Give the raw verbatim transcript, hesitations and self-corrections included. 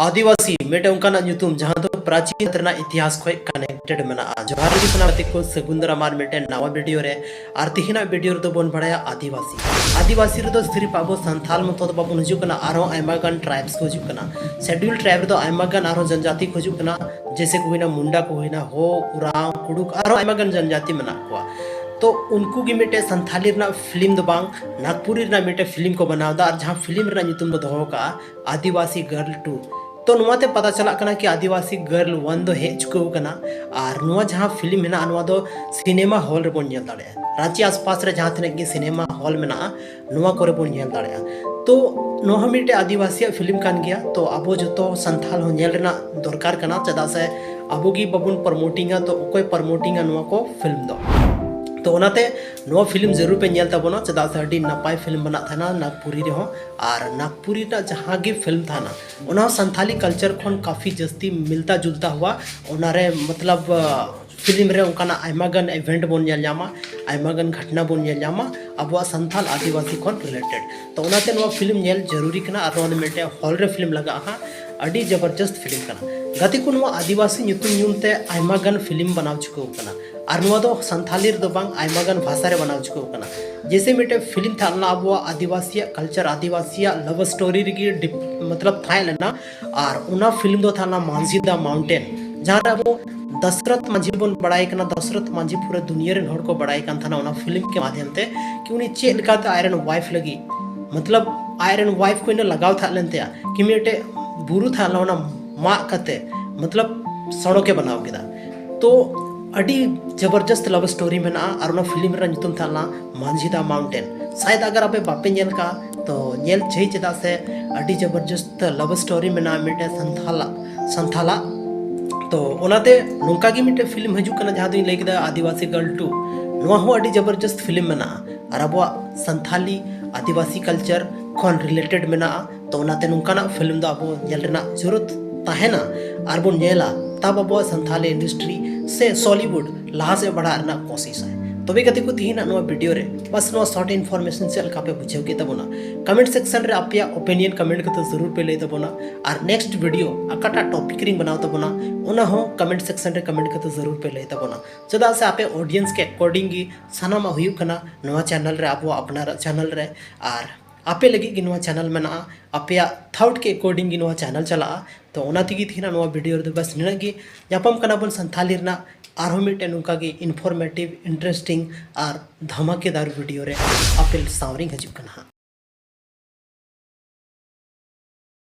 ᱟᱹᱫᱤᱵᱟᱹᱥᱤ ᱢᱤᱫᱴᱮᱱ ᱚᱱᱠᱟᱱᱟᱜ ᱧᱩᱛᱩᱢ ᱡᱟᱦᱟᱸ ᱫᱚ ᱯᱨᱟᱪᱤᱱ ᱨᱮᱱᱟᱜ ᱤᱛᱤᱦᱟᱥ ᱠᱷᱚᱱ ᱠᱟᱱᱮᱠᱴᱮᱰ ᱢᱮᱱᱟᱜᱼᱟ᱾ ᱡᱚᱦᱟᱨ ᱜᱮ ᱥᱟᱱᱟᱢ ᱜᱟᱛᱮ ᱠᱚ, ᱥᱟᱹᱜᱩᱱ ᱫᱟᱨᱟᱢ ᱟᱨ ᱢᱤᱫᱴᱮᱱ ᱱᱟᱣᱟ ᱵᱷᱤᱰᱤᱭᱳ ᱨᱮ᱾ ᱟᱨ ᱛᱮᱦᱮᱧᱟᱜ ᱵᱷᱤᱰᱤᱭᱳ ᱨᱮᱫᱚ ᱵᱚᱱ ᱵᱟᱲᱟᱭᱟ ᱟᱹᱫᱤᱵᱟᱹᱥᱤ᱾ ᱟᱹᱫᱤᱵᱟᱹᱥᱤ ᱨᱮᱫᱚ ᱥᱤᱨᱤᱯ ᱟᱵᱚ ᱥᱟᱱᱛᱟᱞ ᱢᱚᱛᱚ ᱫᱚ ᱵᱟᱵᱚᱱ ᱦᱤᱡᱩᱜ ᱠᱟᱱᱟ, ᱟᱨᱦᱚᱸ ᱟᱭᱢᱟ ᱜᱟᱱ ᱴᱨᱟᱭᱤᱵᱥ ᱠᱚ ᱦᱤᱡᱩᱜ ᱠᱟᱱᱟ᱾ ᱥᱮᱰᱤᱭᱩᱞ ᱴᱨᱟᱭᱤᱵ ᱨᱮᱫᱚ ᱟᱭᱢᱟ ᱜᱟᱱ ᱟᱨᱦᱚᱸ ᱡᱚᱱᱡᱟᱛᱤ ᱠᱚ ᱦᱤᱡᱩᱜ ᱠᱟᱱᱟ, ᱡᱮᱭᱥᱮ ᱠᱚ ᱦᱩᱭᱱᱟ ᱢᱩᱱᱰᱟ ᱠᱚ ᱦᱩᱭᱱᱟ, ᱦᱳ, ᱩᱨᱟᱣ, ᱠᱩᱰᱩᱠ, ᱟᱨᱦᱚᱸ ᱟᱭᱢᱟ ᱜᱟᱱ ᱡᱚᱱᱡᱟᱛᱤ ᱢᱮᱱᱟᱜ ᱠᱚᱣᱟ᱾ ᱛᱚ ᱩᱱᱠᱩ ᱜᱮ ᱢᱤᱫᱴᱮᱱ ᱥᱟᱱᱛᱷᱟᱞᱤ ᱨᱮᱱᱟᱜ ᱯᱷᱤᱞᱢ ᱫᱚ ᱵᱟᱝ, ᱱᱟᱜᱽᱯᱩᱨᱤ ᱨᱮᱱᱟᱜ ᱢᱤᱫᱴᱮᱱ ᱯᱷᱤᱞᱢ ᱠᱚ ᱵᱮᱱᱟᱣ ᱮᱫᱟ, ᱟᱨ ᱡᱟᱦᱟᱸ ᱯᱷᱤᱞᱢ ᱨᱮᱱᱟᱜ ᱧᱩᱛᱩᱢ ᱫᱚ ᱫᱚᱦᱚ ᱠᱟᱜᱼᱟ ᱟᱹᱫᱤᱵᱟᱹᱥᱤ ᱜᱟᱨᱞ ᱴᱩ᱾ ᱛᱚ ᱱᱚᱣᱟᱛᱮ ᱯᱟᱛᱟ ᱪᱟᱞᱟᱜ ᱠᱟᱱᱟ ᱠᱤ ᱟᱹᱫᱤᱵᱟᱹᱥᱤ ᱜᱟᱨᱞ ᱚᱣᱟᱱ ᱫᱚ ᱦᱮᱡ ᱪᱩᱠᱟᱹᱣ ᱠᱟᱱᱟ, ᱟᱨ ᱱᱚᱣᱟ ᱡᱟᱦᱟᱸ ᱯᱷᱤᱞᱢ ᱢᱮᱱᱟᱜᱼᱟ, ᱱᱚᱣᱟ ᱫᱚ ᱥᱤᱱᱮᱢᱟ ᱦᱚᱞ ᱨᱮᱵᱚᱱ ᱧᱮᱞ ᱫᱟᱲᱮᱭᱟᱜᱼᱟ᱾ ᱨᱟᱸᱪᱤ ᱟᱥᱯᱟᱥ ᱨᱮ ᱡᱟᱦᱟᱸ ᱛᱤᱱᱟᱹᱜ ᱜᱮ ᱥᱤᱱᱮᱢᱟ ᱦᱚᱞ ᱢᱮᱱᱟᱜᱼᱟ, ᱱᱚᱣᱟ ᱠᱚᱨᱮ ᱵᱚᱱ ᱧᱮᱞ ᱫᱟᱲᱮᱭᱟᱜᱼᱟ᱾ ᱛᱚ ᱱᱚᱣᱟ ᱦᱚᱸ ᱢᱤᱫᱴᱮᱡ ᱟᱹᱫᱤᱵᱟᱹᱥᱤᱭᱟᱜ ᱯᱷᱤᱞᱢ ᱠᱟᱱ ᱜᱮᱭᱟ᱾ ᱛᱚ ᱟᱵᱚ ᱡᱚᱛᱚ ᱥᱟᱱᱛᱷᱟᱞ ᱦᱚᱸ ᱧᱮᱞ ᱨᱮᱱᱟᱜ ᱫᱚᱨᱠᱟᱨ ᱠᱟᱱᱟ, ᱪᱮᱫᱟᱜ ᱥᱮ ᱟᱵᱚ ᱜᱮ ᱵᱟᱵᱚᱱ ᱯᱨᱚᱢᱳᱴᱤᱝᱟ, ᱛᱚ ᱚᱠᱚᱭ ᱯᱨᱚᱢᱳᱴᱤᱝᱟ ᱱᱚᱣᱟ ᱠᱚ ᱯᱷᱤᱞᱢ ᱫᱚ? ᱛᱚ ᱚᱱᱟᱛᱮ ᱱᱚᱣᱟ ᱯᱷᱤᱞᱢ ᱡᱟᱹᱨᱩᱲ ᱯᱮ ᱧᱮᱞ ᱛᱟᱵᱚᱱᱟ, ᱪᱮᱫᱟᱜ ᱥᱮ ᱟᱹᱰᱤ ᱱᱟᱯᱟᱭ ᱯᱷᱤᱞᱢ ᱵᱮᱱᱟᱜ ᱛᱟᱦᱮᱱᱟ ᱱᱟᱜᱽᱯᱩᱨᱤ ᱨᱮᱦᱚᱸ᱾ ᱟᱨ ᱱᱟᱜᱽᱯᱩᱨᱤ ᱨᱮᱱᱟᱜ ᱡᱟᱦᱟᱸ ᱜᱮ ᱯᱷᱤᱞᱢ ᱛᱟᱦᱮᱱᱟ, ᱚᱱᱟ ᱦᱚᱸ ᱥᱟᱱᱛᱷᱟᱞᱤ ᱠᱟᱞᱪᱟᱨ ᱠᱷᱚᱱ ᱠᱟᱯᱷᱤ ᱡᱟᱹᱥᱛᱤ ᱢᱤᱞᱛᱟ ᱡᱩᱞᱛᱟ ᱦᱩᱣᱟ᱾ ᱚᱱᱟᱨᱮ ᱢᱚᱛᱞᱚᱵ, ᱯᱷᱤᱞᱢ ᱨᱮ ᱚᱱᱠᱟᱱᱟᱜ ᱟᱭᱢᱟ ᱜᱟᱱ ᱤᱵᱷᱮᱱᱴ ᱵᱚᱱ ᱧᱮᱞ ᱧᱟᱢᱟ, ᱟᱭᱢᱟ ᱜᱟᱱ ᱜᱷᱚᱴᱱᱟ ᱵᱚᱱ ᱧᱮᱞ ᱧᱟᱢᱟ ᱟᱵᱚᱣᱟᱜ ᱥᱟᱱᱛᱷᱟᱞ ᱟᱹᱫᱤᱵᱟᱹᱥᱤ ᱠᱷᱚᱱ ᱨᱤᱞᱮᱴᱮᱰ᱾ ᱛᱚ ᱚᱱᱟᱛᱮ ᱱᱚᱣᱟ ᱯᱷᱤᱞᱢ ᱧᱮᱞ ᱡᱟᱹᱨᱩᱨᱤ ᱠᱟᱱᱟ, ᱟᱨ ᱱᱚᱣᱟ ᱫᱚ ᱢᱤᱫᱴᱮᱱ ᱦᱚᱞ ᱨᱮ ᱯᱷᱤᱞᱢ ᱞᱟᱜᱟᱜᱼᱟ ᱦᱟᱸᱜ᱾ ᱟᱹᱰᱤ ᱡᱚᱵᱚᱨᱡᱚᱥᱛ ᱯᱷᱤᱞᱢ ᱠᱟᱱᱟ᱾ ᱜᱟᱛᱮ ᱠᱚ, ᱱᱚᱣᱟ ᱟᱹᱫᱤᱵᱟᱹᱥᱤ ᱧᱩᱛᱩᱢ ᱧᱩᱢ ᱛᱮ ᱟᱭᱢᱟ ᱜᱟᱱ ᱯᱷᱤᱞᱢ ᱵᱮᱱᱟᱣ ᱪᱩᱠᱟᱹᱣ ᱠᱟᱱᱟ, ᱟᱨ ᱱᱚᱣᱟ ᱫᱚ ᱥᱟᱱᱛᱷᱟᱞᱤ ᱨᱮᱫᱚ ᱵᱟᱝ, ᱟᱭᱢᱟ ᱜᱟᱱ ᱵᱷᱟᱥᱟ ᱨᱮ ᱵᱮᱱᱟᱣ ᱪᱩᱠᱟᱹᱣ ᱠᱟᱱᱟ᱾ ᱡᱮᱭᱥᱮ ᱢᱤᱫᱴᱮᱱ ᱯᱷᱤᱞᱢ ᱛᱟᱦᱮᱸ ᱞᱮᱱᱟ ᱟᱵᱚᱣᱟᱜ ᱟᱹᱫᱤᱵᱟᱹᱥᱤᱭᱟᱜ ᱠᱟᱞᱪᱟᱨ, ᱟᱹᱫᱤᱵᱟᱹᱥᱤᱭᱟᱜ ᱞᱟᱵᱷ ᱥᱴᱳᱨᱤ ᱨᱮᱜᱮ ᱰᱤᱯ-, ᱢᱚᱛᱞᱚᱵ ᱛᱟᱦᱮᱸ ᱞᱮᱱᱟ, ᱟᱨ ᱚᱱᱟ ᱯᱷᱤᱞᱢ ᱫᱚ ᱛᱟᱦᱮᱸ ᱞᱮᱱᱟ ᱢᱟᱹᱡᱷᱤ ᱫᱟ ᱢᱟᱣᱩᱱᱴᱮᱱ, ᱡᱟᱦᱟᱸ ᱨᱮ ᱟᱵᱚ ᱫᱚᱥᱨᱚᱛᱷ ᱢᱟᱹᱡᱷᱤ ᱵᱚᱱ ᱵᱟᱲᱟᱭ ᱠᱟᱱᱟ᱾ ᱫᱚᱥᱨᱚᱛᱷ ᱢᱟᱹᱡᱷᱤ ᱯᱩᱨᱟᱹ ᱫᱩᱱᱤᱭᱟᱹ ᱨᱮᱱ ᱦᱚᱲ ᱠᱚ ᱵᱟᱲᱟᱭ ᱠᱟᱱ ᱛᱟᱦᱮᱱᱟ ᱚᱱᱟ ᱯᱷᱤᱞᱢ ᱠᱮ ᱢᱟᱫᱷᱭᱚᱢ ᱛᱮ, ᱠᱤ ᱩᱱᱤ ᱪᱮᱫ ᱞᱮᱠᱟᱛᱮ ᱟᱡᱨᱮᱱ ᱣᱟᱭᱤᱯᱷ ᱞᱟᱹᱜᱤᱫ, ᱢᱚᱛᱞᱚᱵ ᱟᱡᱨᱮᱱ ᱣᱟᱭᱤᱯᱷ ᱠᱚ ᱤᱱᱟᱹ ᱞᱟᱜᱟᱣ ᱛᱟᱦᱮᱸ ᱞᱮᱱ ᱛᱟᱭᱟ ᱠᱤ ᱢᱤᱫᱴᱮᱡ ᱵᱩᱨᱩ ᱛᱟᱦᱮᱸ ᱞᱮᱱᱟ, ᱚᱱᱟ ᱢᱟᱜ ᱠᱟᱛᱮ ᱢᱚᱛᱞᱚᱵ ᱥᱚᱲᱚᱠᱮ ᱵᱮᱱᱟᱣ ᱠᱮᱫᱟ᱾ ᱛᱚ ᱟᱹᱰᱤ ᱡᱚᱵᱚᱨᱡᱚᱥᱛ ᱞᱟᱵᱷ ᱥᱴᱳᱨᱤ ᱢᱮᱱᱟᱜᱼᱟ, ᱟᱨ ᱚᱱᱟ ᱯᱷᱤᱞᱢ ᱨᱮᱱᱟᱜ ᱧᱩᱛᱩᱢ ᱛᱟᱦᱮᱸ ᱞᱮᱱᱟ ᱢᱟᱹᱡᱷᱤ ᱫᱟ ᱢᱟᱣᱩᱱᱴᱮᱱ᱾ ᱥᱟᱭᱮᱫ ᱟᱜᱟᱨ ᱟᱯᱮ ᱵᱟᱯᱮ ᱧᱮᱞ ᱠᱟᱜᱼᱟ, ᱛᱚ ᱧᱮᱞ ᱪᱟᱹᱦᱤ, ᱪᱮᱫᱟᱜ ᱥᱮ ᱟᱹᱰᱤ ᱡᱚᱵᱚᱨᱡᱚᱥᱛ ᱞᱟᱵᱷ ᱥᱴᱳᱨᱤ ᱢᱮᱱᱟᱜᱼᱟ ᱢᱤᱫᱴᱮᱱ ᱥᱟᱱᱛᱷᱟᱞᱟᱜ, ᱥᱟᱱᱛᱷᱟᱞᱟᱜ᱾ ᱛᱚ ᱚᱱᱟᱛᱮ ᱱᱚᱝᱠᱟ ᱜᱮ ᱢᱤᱫᱴᱮᱱ ᱯᱷᱤᱞᱢ ᱦᱤᱡᱩᱜ ᱠᱟᱱᱟ, ᱡᱟᱦᱟᱸ ᱫᱚᱧ ᱞᱟᱹᱭ ᱠᱮᱫᱟ ᱟᱹᱫᱤᱵᱟᱹᱥᱤ ᱜᱟᱨᱞ ᱴᱩ᱾ ᱱᱚᱣᱟ ᱦᱚᱸ ᱟᱹᱰᱤ ᱡᱚᱵᱚᱨᱡᱚᱥᱛ ᱯᱷᱤᱞᱢ ᱢᱮᱱᱟᱜᱼᱟ, ᱟᱨ ᱟᱵᱚᱣᱟᱜ ᱥᱟᱱᱛᱷᱟᱞᱤ ᱟᱹᱫᱤᱵᱟᱹᱥᱤ ᱠᱟᱞᱪᱟᱨ ᱠᱷᱚᱱ ᱨᱤᱞᱮᱴᱮᱰ ᱢᱮᱱᱟᱜᱼᱟ᱾ ᱛᱚ ᱚᱱᱟᱛᱮ ᱱᱚᱝᱠᱟᱱᱟᱜ ᱯᱷᱤᱞᱢ ᱫᱚ ᱟᱵᱚ ᱧᱮᱞ ᱨᱮᱱᱟᱜ ᱡᱟᱹᱨᱩᱲ ᱛᱟᱦᱮᱱᱟ, ᱟᱨ ᱵᱚᱱ ᱧᱮᱞᱟ, ᱛᱟᱵ ᱟᱵᱚᱣᱟᱜ ᱥᱟᱱᱛᱷᱟᱞᱤ ᱤᱱᱰᱟᱥᱴᱨᱤ ᱥᱮ ᱥᱚᱞᱤᱣᱩᱰ ᱞᱟᱦᱟ ᱥᱮᱫ ᱵᱟᱲᱦᱟᱜ ᱨᱮᱱᱟᱜ ᱠᱳᱥᱤᱥᱟᱭ᱾ ᱛᱚᱵᱮ ᱜᱟᱛᱮ ᱠᱚ, ᱛᱤᱦᱤᱧᱟᱜ ᱱᱚᱣᱟ ᱵᱷᱤᱰᱤᱭᱳ ᱨᱮ ᱵᱟᱥ ᱱᱚᱣᱟ ᱥᱚᱨᱴ ᱤᱱᱯᱷᱚᱨᱢᱮᱥᱚᱱ ᱪᱮᱫ ᱞᱮᱠᱟ ᱯᱮ ᱵᱩᱡᱷᱟᱹᱣ ᱠᱮᱫ ᱛᱟᱵᱚᱱᱟ? ᱠᱚᱢᱮᱱᱴ ᱥᱮᱠᱥᱚᱱ ᱨᱮ ᱟᱯᱮᱭᱟᱜ ᱚᱯᱤᱱᱤᱭᱚᱱ ᱠᱚᱢᱮᱱᱴ ᱠᱟᱛᱮ ᱡᱟᱹᱨᱩᱲ ᱯᱮ ᱞᱟᱹᱭ ᱛᱟᱵᱚᱱᱟ᱾ ᱟᱨ ᱱᱮᱠᱥᱴ ᱵᱷᱤᱰᱤᱭᱳ ᱚᱠᱟᱴᱟᱜ ᱴᱚᱯᱤᱠ ᱨᱤᱧ ᱵᱮᱱᱟᱣ ᱛᱟᱵᱚᱱᱟ, ᱚᱱᱟ ᱦᱚᱸ ᱠᱚᱢᱮᱱᱴ ᱥᱮᱠᱥᱚᱱ ᱨᱮ ᱠᱚᱢᱮᱱᱴ ᱠᱟᱛᱮ ᱡᱟᱹᱨᱩᱲ ᱯᱮ ᱞᱟᱹᱭ ᱛᱟᱵᱚᱱᱟ᱾ ᱪᱮᱫᱟᱜ ᱥᱮ ᱟᱯᱮ ᱚᱰᱤᱭᱮᱱᱥ ᱠᱮ ᱟᱠᱚᱨᱰᱤᱝ ᱜᱮ ᱥᱟᱱᱟᱢᱟᱜ ᱦᱩᱭᱩᱜ ᱠᱟᱱᱟ ᱱᱚᱣᱟ ᱪᱮᱱᱮᱞ ᱨᱮ, ᱟᱵᱚᱣᱟᱜ ᱟᱯᱱᱟᱨᱟᱜ ᱪᱮᱱᱮᱞ ᱨᱮ᱾ ᱟᱨ ᱟᱯᱮ ᱞᱟᱹᱜᱤᱫ ᱜᱮ ᱱᱚᱣᱟ ᱪᱮᱱᱮᱞ ᱢᱮᱱᱟᱜᱼᱟ, ᱟᱯᱮᱭᱟᱜ ᱛᱷᱟᱴ ᱠᱮ ᱟᱠᱚᱨᱰᱤᱝ ᱜᱮ ᱱᱚᱣᱟ ᱪᱮᱱᱮᱞ ᱪᱟᱞᱟᱜᱼᱟ᱾ ᱛᱚ ᱚᱱᱟ ᱛᱮᱜᱮ ᱛᱤᱦᱤᱧᱟᱜ ᱱᱚᱣᱟ ᱵᱷᱤᱰᱤᱭᱳ ᱨᱮᱫᱚ ᱵᱟᱥ ᱱᱤᱱᱟᱹᱜ ᱜᱮ᱾ ᱧᱟᱯᱟᱢ ᱠᱟᱱᱟ ᱵᱚᱱ ᱥᱟᱱᱛᱷᱟᱞᱤ ᱨᱮᱱᱟᱜ ᱟᱨᱦᱚᱸ ᱢᱤᱫᱴᱮᱱ ᱱᱚᱝᱠᱟ ᱜᱮ ᱤᱱᱯᱷᱚᱨᱢᱮᱴᱤᱵᱷ, ᱤᱱᱴᱟᱨᱮᱥᱴᱤᱝ ᱟᱨ ᱫᱷᱟᱢᱟᱠᱮᱫᱟᱨ ᱵᱷᱤᱰᱤᱭᱳ ᱨᱮ ᱟᱯᱮ ᱥᱟᱶ ᱨᱤᱧ ᱦᱤᱡᱩᱜ ᱠᱟᱱᱟ ᱦᱟᱸᱜ᱾